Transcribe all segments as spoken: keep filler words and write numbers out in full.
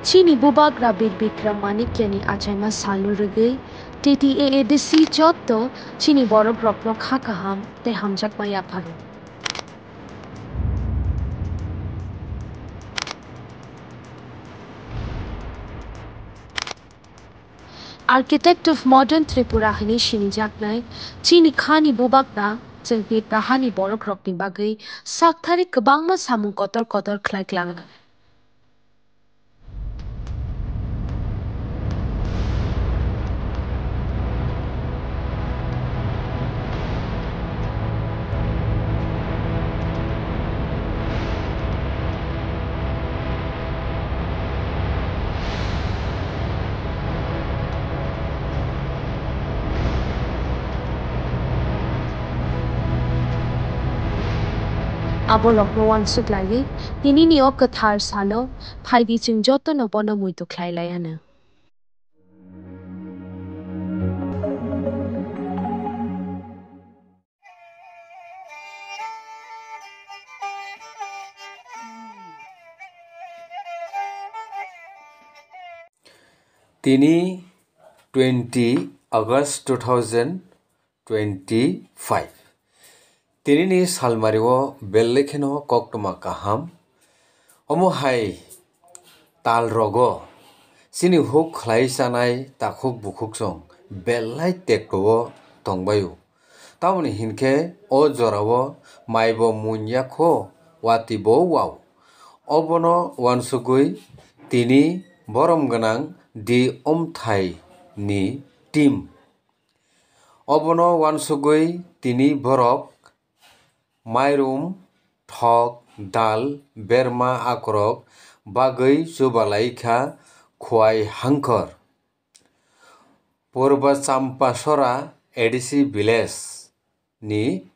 Chini Bubagra Bir Bikram Manikyani achaima salno rwgwi T T A A D C jotto chini borok rokno kha kaham tei hamjakma yapharo. Architect of Modern Tripura hwnwi sinijaknai chini khani Bubagra chwng Tiprahani borokrokni bagwi sakthari kwbangma samung kotor kotor khlai klangnai. Aborokno uansuk laiwi, tinini o kwthar salo phaidi chwng jotono bono muitu khlai lai anw. Tini twenty August two thousand twenty-five. Tinini salmario belai kheno koktwma kaham. Omo hai tal rogo chini huk khlai chanai takhuk bukhuk chwng belai tekto o tongbaio. Tamoni hinkhe o jorao maibo munya kho, watwi bo wao. Obono uansugwi tini borom gwnang di omthai ni team. Obono uansugwi tini borok mairum, thok, dal, berma akorok bagwi chubalai kha Khwai Hangkhor. Purba Champasora A D C village ni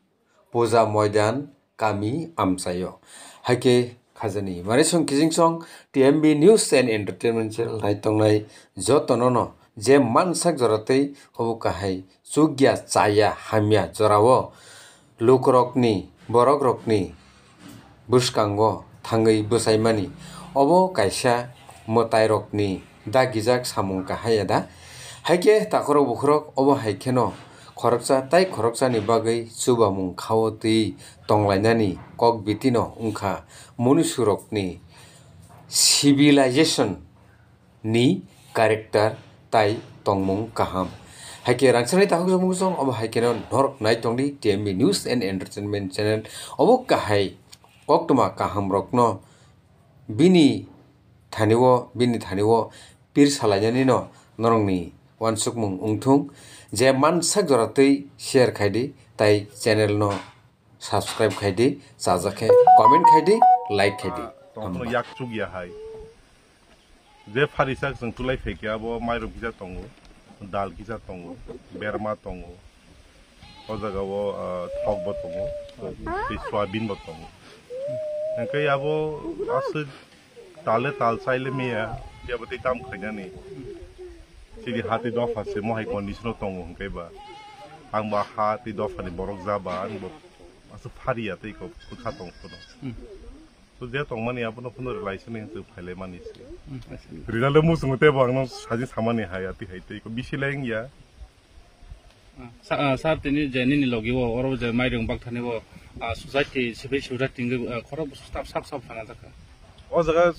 Puja Moidan kami amchaio. Haikhe khajani mari song kijing song T M B News and Entertainment channel nai tongnai jotono no je mansak jora tei obo kahai chukya chaya hamya jorao lukurokni, borokrokni bwskango thangwi bwsaimani. Obo kaisa mwtairokni dagijak samung kahai ya da? Haikhe takhorok bukhorok obo hai kheno khoroksa tai khoroksani bagwi chubamung khao twi tonglainani kok bitino wngkha munusurokni civilization ni character tai tongmung kaham. Haikhe rangchakni takhuk samung song obo haikheno norok nai tongdi T M B News and Entertainment channel. Obo kahai koktwma kahamrokno bini thanio, bini thanio pir salainani no norokni uansukmung wngthung. Je mansak jora twi share khaidi tai channel no subscribe khaidi, chajak khe comment khaidi, like khaidi. Tongphuru yak chukya hai. Je phari sak chwng tulai phaikhe abo mairum kisa tongo, dal kisa tongo, berma tongo, o jaga o, ah, thok bo tongo, tei soyabin bo tongo. Hwnkhe abo aswk tal le tal chai le maya, phiya bo tei tam khainani. Chini ha tei dopha se mohai condition o tongo hwnkhe ba. Ang ba ha tei dopha ni borok ja ba, ang bo aswk phari ya tei kok kwkha tong phano. Hmm. So je tongmani abono phano rwlai sini hwnkhe phailai mani se. Hmm. Rinale muchungo tei bo angno sajing samani hai ati hai tei ko bisi lai wngya. Sa-, ah, sir, tini je nini logi o, oro je mairung bakthani o, ah, society, civil society hingke, ah, khorok bwswk sap, sap, sap sana jakha. O jaga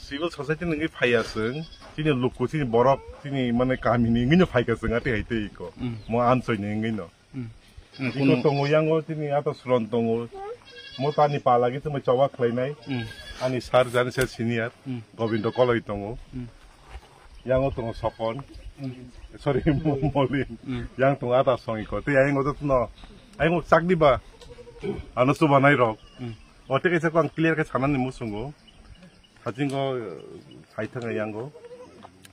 civil society ni wngwi phaiya chwng, chini luku, chini borok, chini mane kami ni wngwi no phaikha chwng ati hai tei ko. Mm. Mo amchoi ni wngwi no. Mm. Iko tongo yango chini ata suron tongo. Mo tani pala khe chwngbai choba khlainai. Mm. Ani sir jani sir senior, Mm. Gobindo Koloi tongo. Mm. Yango tongo Sokon. Mm. Sorry, Mo-, Molin. Mm. Yang tongo ata song iko. Tei ayang oto no. Ayang chakdi ba. Ano chubanai rok. Mm. O tei kaisa ko ang clear khe sanani musungo. Hajingo, eh, saithanga yango.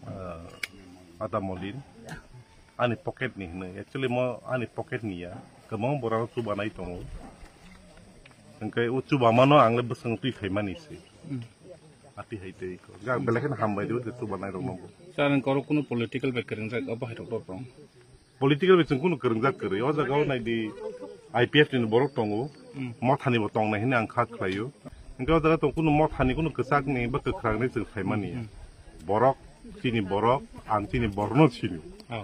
Eh, ata Molin. Ani pocket ni hwnwi. Actually mo ani pocket ni ya. Kwbang borok chubanai tongo. Hwnkhe o chubamano ang le bwskango twi phaimani se. Mm. Ati hai tei ko. Ga belai kheno hambai di o chubanai rok no. Sir, ang korok kuno political bai kwrwngjak abo hai rok rok tong. Political bai chwng kuno kwrwngjak kwrwi. O jaga o nai di I P F ni borok tongo. Mm. Mothani bo tongnai hwnwi ang kha khlaio. Hwnkhe o jaga tong kuno mothani kuno kwchak ni ba kwkhwrang ni chwng phaimani. Mm. Borok, chini borok, ang chini borno sini. Oh.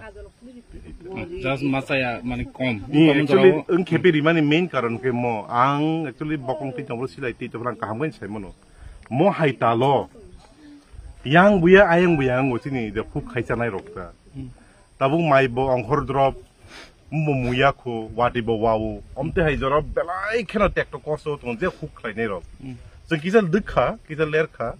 Just masaya mani kom. Ni actually, ang khepe rimani main karon ke mo, ang actually bokong twi tongbo silai twi tongbo ang kaham khe sai mano. Mo hai talo. Yang buya, ayang buya, ang chini de phuk khai chanai rok ta. Tabuk mai bo ongkhor drop, mo muya kho, wati bo wau. Omte hai jora belai kheno tekto kosto tong je phuk khlainai rok. Chwng kisa dwkha, kisa lerkha.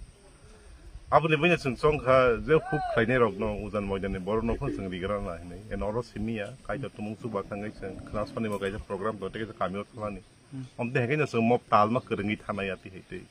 Aboni buino chwng chongkha je phuk khlainai rokno ujan moidani borokno phano chwng rigra na hinwi. Eno oro simiya, kaisa tumung chuba thangwi chwng khna sonimo kaisa program do tei kaisa kamio thalani. Omte hai khe chwng mo talma kwrwngwi thanai ati hai tei.